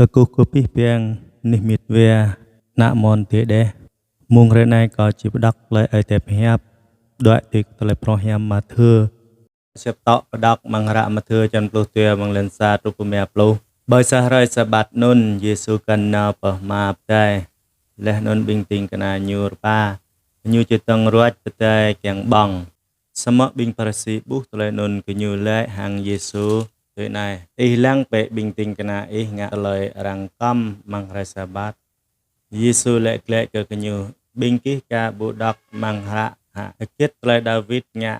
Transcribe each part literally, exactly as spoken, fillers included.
Kơkuh kơ abih bang anih mĭt wa, ană mơnuih tơdeh. Mông hrơi anai kâo či pơđŏk tơlơi Ơi Adai pơhiăp, đuaĭ tui tơlơi phrâo hiam Mathiơ. Sĭt tŏ pơđŏk amăng hră Mathiơ črăn pluh dua, mơ̆ng lăn sa truh pơ rơma pluh. Ƀơi sa hrơi Sabat anŭn, Yêsu găn nao pơ hma pơdai, laih anŭn ƀing ding kơna Ñu rơpa. Ñu či dơ̆ng ruač pơdai kiăng ƀơ̆ng. Samơ̆ ƀing Pharisi ƀuh tơlơi anŭn, gơñu laĭ hăng Yêsu tui anai: Ih lăng bĕ ƀing ding kơna Ih ngă tơlơi arăng kŏm amăng hrơi Sabat. Yêsu laĭ glaĭ kơ gơñu: Ƀing gih aka ƀu đŏk amăng hră hă, hơget tơlơi Dawid ngă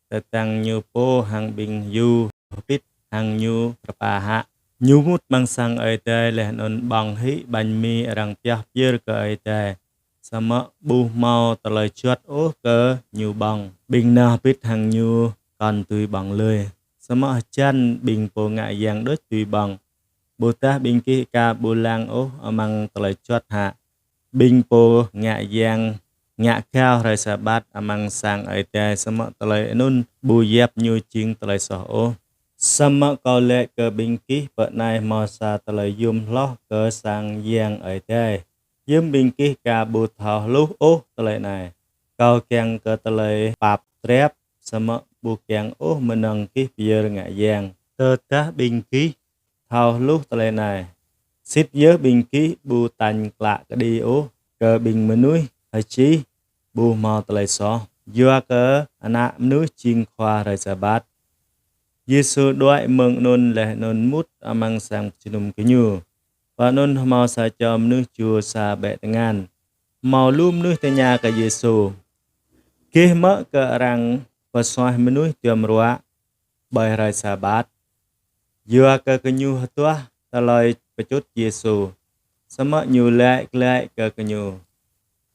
tơdang ñu pô hăng ƀing Yuđa hơbĭt hăng ñu rơpa hă? Ñu mŭt amăng sang Ơi Adai laih anŭn ƀơ̆ng hĭ ƀañ mi arăng pioh pơyơr kơ Ơi Adai, samơ̆ ƀu hmâo tơlơi juăt ôh kơ ñu ƀơ̆ng. Ƀing nao hơbĭt hăng ñu kŏn dưi ƀơ̆ng lơi. Samơ̆ hơjăn ƀing pô ngă yang đôč dưi ƀơ̆ng. Ƀôdah ƀing gih aka ƀu lăng ôh amăng tơlơi juăt hă, ƀing pô ngă yang ngă gao hrơi Sabat amăng sang Ơi Adai, samơ̆ tơlơi anŭn ƀu yap ñu jing tơlơi soh ôh? Samơ̆ kâo laĭ kơ ƀing gih, pơ anai hmâo sa tơlơi yôm hloh kơ sang yang Ơi Adai. Hiư̆m ƀing gih aka ƀu thâo hluh ôh tơlơi anai? Kâo kiăng kơ tơlơi pap drap, samơ̆ ƀu kiăng ôh mơnơ̆ng gih pơyơr ngă yang. Tơdah ƀing gih thâo hluh tơlơi anai, sĭt yơh ƀing gih ƀu tañ klă kơđi ôh kơ ƀing mơnuih hơčih ƀu hmâo tơlơi soh, yua kơ Ană Mơnuih jing Khua hrơi Sabat. Yêsu đuaĭ mơ̆ng anŭn laih anŭn mŭt amăng sang pơjơnum gơñu. Pơ anŭn hmâo sa čô mơnuih jua sa ƀĕ tơngan. Hmâo lu mơnuih tơña kơ Yêsu: Geh mơ̆ kơ arăng pơsuaih mơnuih duăm ruă ƀơi hrơi Sabat? Yua kơ gơñu hơduah tơlơi pơčŭt Yêsu. Samơ̆ Ñu laĭ glaĭ kơ gơñu: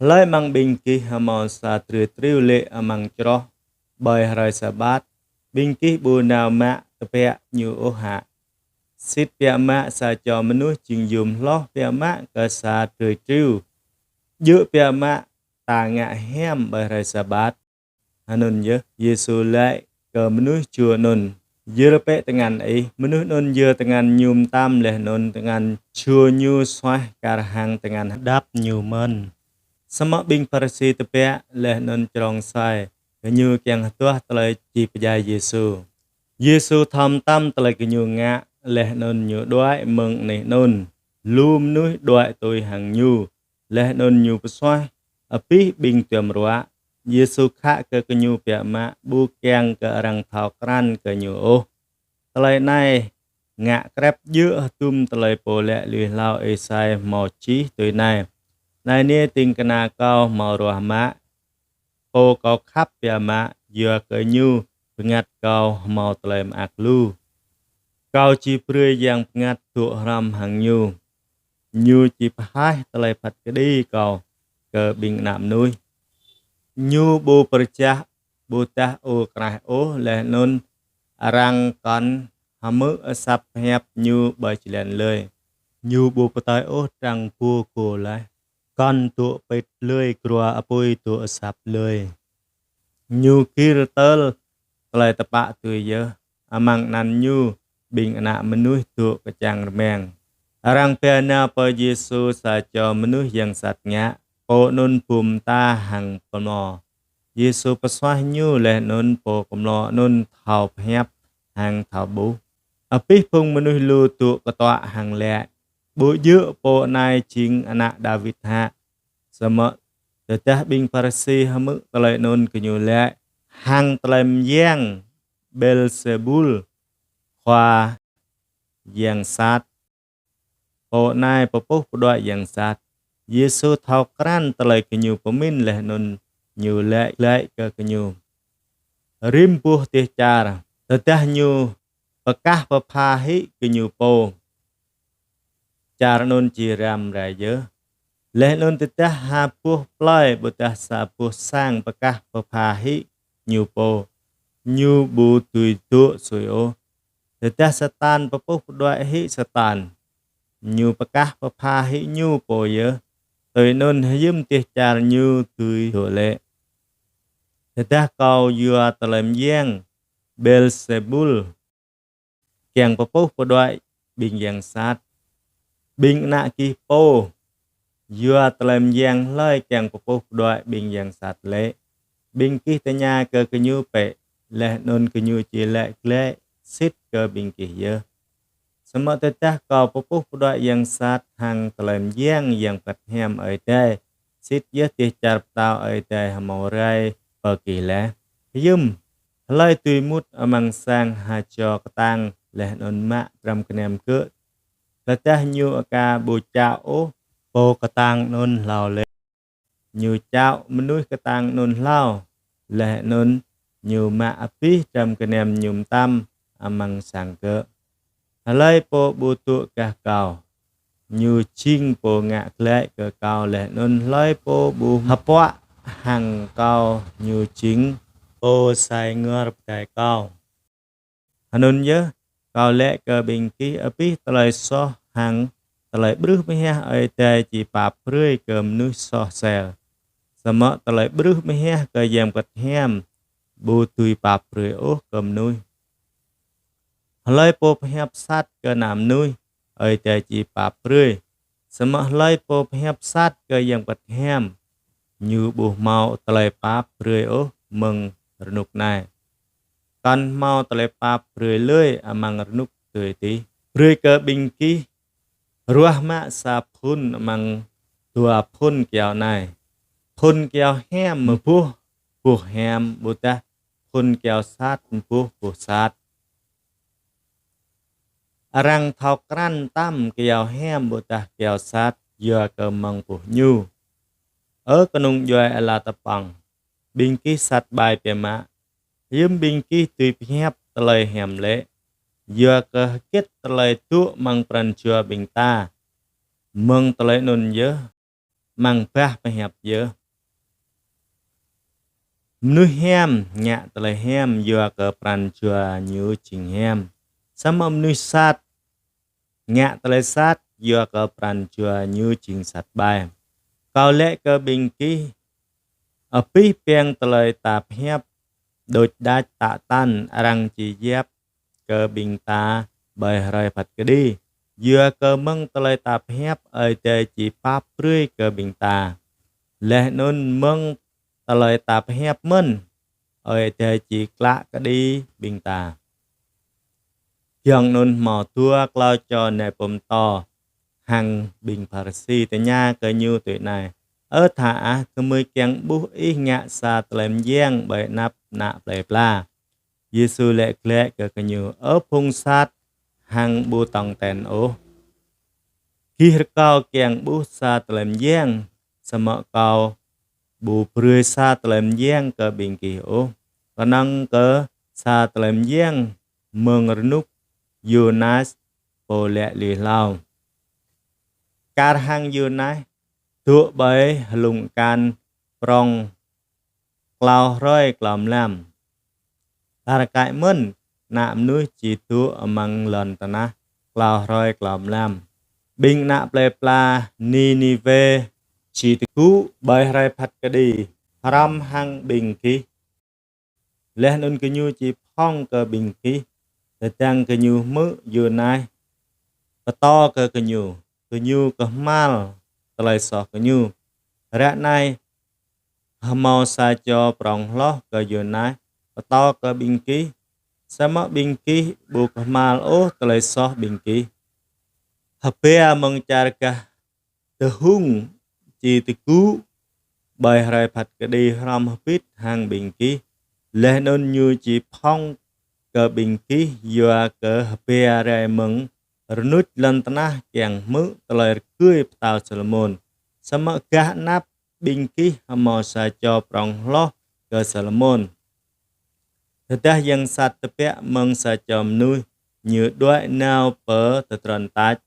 Hlơi amăng ƀing gih hmâo sa drơi triu lê̆ amăng čroh ƀơi hrơi Sabat, ƀing gih ƀu nao mă tơbiă ñu ôh hă? Sĭt biă mă sa čô mơnuih jing yôm hloh biă mă kơ sa drơi triu. Djơ̆ biă mă ta ngă hiam ƀơi hrơi Sabat. Anŭn yơh, Yêsu laĭ kơ mơnuih jua anŭn: Yơr bĕ tơngan ih. Mơnuih anŭn yơr tơngan ñu mơtam laih anŭn tơngan jua ñu suaih kar hăng tơngan hơđăp ñu mơ̆n. Samơ̆ ƀing Pharisi tơbiă laih anŭn črông sai, gơñu kiăng hơduah tơlơi či pơdjai Yêsu. Yêsu thâo mơtam tơlơi gơñu ngă, laih anŭn Ñu đuaĭ mơ̆ng anih anŭn. Lu mơnuih đuaĭ tui hăng Ñu, laih anŭn Ñu pơsuaih abih ƀing duăm ruă. Yêsu khă kơ gơñu biă mă, ƀu kiăng kơ arăng thâo krăn kơ Ñu ôh. Tơlơi anai ngă krep djơ̆ hơdôm tơlơi pô laĭ lui hlâo Êsai hmâo čih tui anai: Anai nê, ding kơna Kâo hmâo ruah mă, Pô Kâo khăp biă mă, yua kơ Ñu bơngăt Kâo hmâo tơlơi mơak lu. Kâo či brơi Yang Bơngăt dŏ hrŏm hăng Ñu. Ñu či pơhaih tơlơi phat kơđi Kâo kơ ƀing ană mơnuih. Ñu ƀu pơrơjah ƀôdah ur kraih ôh, laih anŭn arăng kŏn hmư̆ asăp pơhiăp Ñu ƀơi jơlan lơi. Ñu ƀu pơtơi ôh trang bô gô laih, kŏn dŏ pĭt lơi grua apui dŏ asăp lơi. Ñu gir tơl tơlơi tơpă tui yơh, amăng anăn Ñu ƀing ană mơnuih dŏ kơčang rơmang. Arăng ba nao pơ Yêsu sa čô mơnuih yang sat ngă, pô anŭn bum mơta hăng pơmlo. Yêsu pơsuaih ñu laih anŭn pô pơmlo anŭn thâo pơhiăp hăng thâo ƀuh. Abih phung mơnuih lu dŏ kơtuă hăng laĭ: Ƀu djơ̆ pô anai jing ană Dawid hă? Samơ̆ tơdah ƀing Pharisi hmư̆ tơlơi anŭn, gơñu laĭ: Hăng tơlơi mơyang Bêlsêbul, khua yang sat, pô anai pơpuh pơđuaĭ yang sat. Yêsu thâo krăn tơlơi gơñu pơmĭn laih anŭn Ñu laĭ glaĭ kơ gơñu: Rĭm boh dêh čar, tơdah ñu pơkah pơpha hĭ gơñu pô, čar anŭn či răm rai yơh. Laih anŭn tơdah ha boh plơi ƀôdah sa boh sang pơkah pơpha hĭ ñu pô, ñu ƀu dưi dŏ sui ôh. Tơdah Satan pơpuh pơđuaĭ hĭ Satan, ñu pơkah pơpha hĭ ñu pô yơh. Tui anŭn hiư̆m dêh čar ñu dưi dŏ lĕ? Tơdah Kâo yua tơlơi mơyang Bêlsêbul kiăng pơpuh pơđuaĭ ƀing yang sat, Ƀing ană gih pô, yua tơlơi mơyang hlơi kiăng pơpuh pơđuaĭ ƀing yang sat lĕ? Ƀing gih tơña kơ gơñu bĕ, laih anŭn gơñu či laĭ glaĭ sĭt kơ ƀing gih yơh. Samơ̆ tơdah kâo pơpuh pơđuaĭ yang sat hăng tơlơi mơyang Yang Bơngăt Hiam Ơi Adai, sĭt yơh dêh čar pơtao Ơi Adai hơmâo rai pơ gih laih. Hiư̆m hlơi dưi mŭt amăng sang ha čô kơtang laih anŭn mă dram gơnam gơ̆, tơdah ñu aka ƀu čao ôh pô kơtang anŭn hlâo lĕ? Ñu čao mơnuih kơtang anŭn hlâo, laih anŭn ñu mă abih dram gơnam ñu mơtam amăng sang gơ̆. Hlơi pô ƀu dŏ gah kâo, ñu jing pô ngă glaĭ kơ kâo, laih anŭn hlơi pô ƀu hơpuă hăng kâo, ñu jing pô sai ngor pơdai kâo. Anŭn yơh, kâo laĭ kơ ƀing gih, abih tơlơi soh hăng tơlơi ƀrưh mơhiah Ơi Adai či pap brơi kơ mơnuih soh sel. Samơ̆ tơlơi ƀrưh mơhiah kơ Yang Bơngăt Hiam ƀu dưi pap brơi ôh kơ mơnuih. Hlơi pô pơhiăp sat kơ ană mơnuih, Ơi Adai či pap brơi. Samơ̆ hlơi pô pơhiăp sat kơ Yang Bơngăt Hiam, ñu ƀu hơmâo tơlơi pap brơi ôh mơ̆ng rơnŭk anai, kŏn hơmâo tơlơi pap brơi lơi amăng rơnŭk tui tih. Brơi kơ ƀing gih ruah mă sa phŭn amăng dua phŭn kyâo anai. Phŭn kyâo hiam mơboh boh hiam, ƀôdah phŭn kyâo sat mơboh boh sat. Arăng thâo krăn tăm kyâo hiam ƀôdah kyâo sat yua kơ mơ̆ng boh ñu. Ơ kơnung djuai ala tơpŏng, ƀing gih sat ƀai biă mă. Hiư̆m ƀing gih dưi pơhiăp tơlơi hiam lĕ? Yua kơ hơget tơlơi dŏ amăng pran jua ƀing ta, mơ̆ng tơlơi anŭn yơh amăng bah pơhiăp yơh. Mơnuih hiam ngă tơlơi hiam yua kơ pran jua ñu jing hiam. Samơ̆ mơnuih sat ngă tơlơi sat yua kơ pran jua ñu jing sat ƀai. Kâo laĭ kơ ƀing gih, abih bang tơlơi ta pơhiăp đôč đač tă tăn arăng či yap kơ ƀing ta ƀơi hrơi phat kơđi. Yua kơ mơ̆ng tơlơi ta pơhiăp Ơi Adai či pap brơi kơ ƀing ta. Laih anŭn mơ̆ng tơlơi ta pơhiăp mơ̆n, Ơi Adai či klă kơđi ƀing ta. Giŏng anŭn hơmâo dua klâo čô nai pơtô hăng ƀing Pharisi tơña kơ ñu tui anai: Ơ tha ah, gơmơi kiăng ƀuh ih ngă sa tơlơi mơyang ƀơi anăp ană plơi pla. Yêsu laĭ glaĭ kơ gơñu: Ơ phung sat hăng ƀu tong ten ôh, gih rơkâo kiăng ƀuh sa tơlơi mơyang, samơ̆ kâo ƀu brơi sa tơlơi mơyang kơ ƀing gih ôh, kơnơ̆ng kơ sa tơlơi mơyang mơ̆ng rơnŭk Yônas pô laĭ lui hlâo. Kar hăng Yônas dŏ ƀơi hlung akan prŏng klâo hrơi klâo mlam, tar kaĭ mơ̆n Ană Mơnuih či dŏ amăng lŏn tơnah klâo hrơi klâo mlam. Ƀing ană plơi pla Niniwê či tơgŭ ƀơi hrơi phat kơđi hrŏm hăng ƀing gih. Laih anŭn gơñu či phŏng kơ ƀing gih, tơdang gơñu hmư̆ Yônas pơtô kơ gơñu, gơñu kơhma̱l tơlơi soh gơñu. Ră anai hơmâo sa čô prŏng hloh kơ Yônas pơtô kơ ƀing gih, samơ̆ ƀing gih ƀu kơhma̱l ôh tơlơi soh ƀing gih. Hơbia mơ̆ng čar gah tơhung či tơgŭ ƀơi hrơi phat kơđi hrŏm hơbĭt hăng ƀing gih, laih anŭn ñu či phŏng kơ ƀing gih, yua kơ hơbia rai mơ̆ng rơnuč lŏn tơnah kiăng hmư̆ tơlơi rơgơi pơtao Salômôn. Samơ̆ gah anăp ƀing gih hơmâo sa čô prŏng hloh kơ Salômôn. Tơdah yang sat tơbiă mơ̆ng sa čô mơnuih, ñu đuaĭ nao pơ tơdron tač,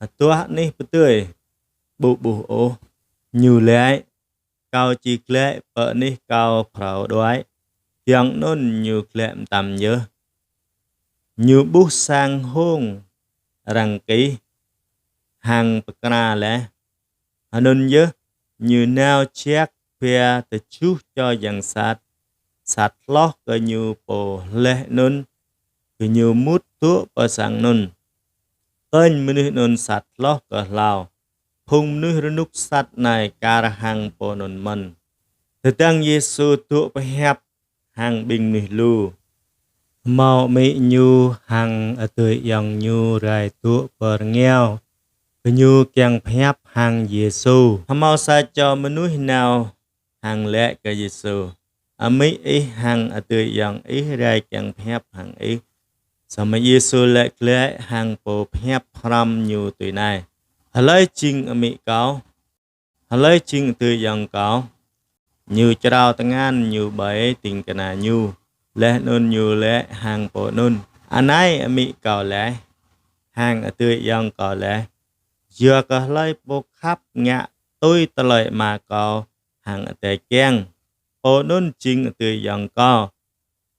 hơduah anih pơdơi, ƀu ƀuh ôh. Ñu laĭ: Kâo či glaĭ pơ anih kâo phrâo đuaĭ. Giŏng anŭn ñu glaĭ mơtam yơh. Ñu ƀuh sang hông arăng kih hăng pơkra laih. Anŭn yơh ñu nao jak ba tơjuh čô yang sat, sat hloh kơ ñu pô, laih anŭn gơñu mŭt dŏ pơ sang anŭn. Pơ̆n mơnuih anŭn sat hloh kơ hlâo. Phung mơnuih rơnŭk sat anai kar hăng pô anŭn mơ̆n. Tơdang Yêsu dŏ pơhiăp hăng ƀing mơnuih lu, hmâo amĭ ñu hăng adơi ayŏng ñu rai dŏ pơ rơngiao. Gơñu kiăng pơhiăp hăng Yêsu. Hmâo sa čô mơnuih nao hăng laĭ kơ Yêsu: Amĭ ih hăng adơi ayŏng ih rai kiăng pơhiăp hăng ih. Samơ̆ Yêsu laĭ glaĭ hăng pô pơhiăp hrŏm ñu tui anai: Hlơi jing amĭ kâo? Hlơi jing adơi ayŏng kâo? Ñu črâo tơngan ñu ƀơi ding kơna ñu, laih anŭn ñu laĭ hăng pô anŭn: Anai amĭ kâo laih, hăng adơi ayŏng kâo laih. Yua kơ hlơi pô khăp ngă tui tơlơi Ama kâo hăng adai kiăng, pô anŭn jing adơi ayŏng kâo,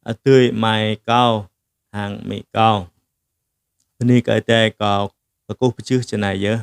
adơi amai kâo hăng amĭ kâo. Bơni kơ Adai. Kâo kơkuh pơjưh čơnai yơh.